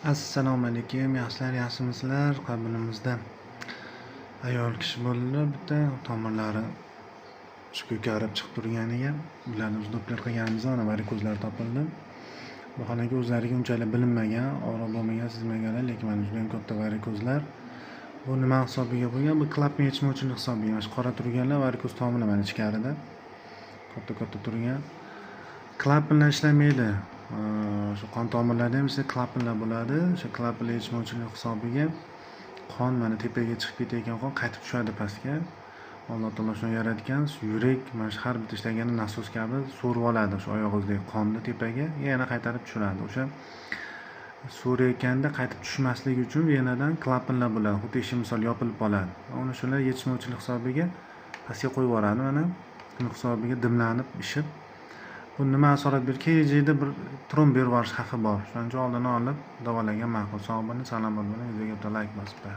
Assalomu alaykum, yaxshilar, yaxshimisizlar? Qabulimizda ayol kishi bo'ldilar bitta, tomirlari shu ko'karib chiqib turganiga. Ularni biz doppler qilganimizda mana varikozlar topildi. Vaholanki, o'zlariga unchalik bilinmagan, og'riq bo'lmagan, sezmaganlar, lekin mana judayam katta varikozlar. Bu nima hisobiga bo'lgan? Bu klapan yetishmovchilik hisobiga. Mana shu qora turganlar varikoz tomiri, mana ichkarida katta katta turgan. Klapanlar ishlamaydi. Shu qon tomirlarida ham ishda klapanlar bo'ladi. O'sha klapanlar yetishmovchilik hisobiga qon mana tepaga chiqib ketayotgan qon qaytib tushadi pastga. Alloh taolo shuni yaratgan. Shu yurak mana shu har bitta ishlaganda nasos kabi so'rib oladi o'sha oyog'ingizdagi qonni tepaga, yana qaytarib tushiradi. O'sha so'rayotganda qaytib tushmasligi uchun venadan klapanlar bo'ladi, xuddi eshik misol yopilib qoladi. Uni shular yetishmovchilik hisobiga pastga qo'yib yuboradi. Mana shuni hisobiga dimlanib, ishib, bu nima asorat beradi, kelajakda bir tromb berib yuborish xavfi bor. Shuning uchun oldini olib davolagan ma'qul. Sog' bo'ling, salomat bo'ling. Videoga bitta layk bosib qo'ying.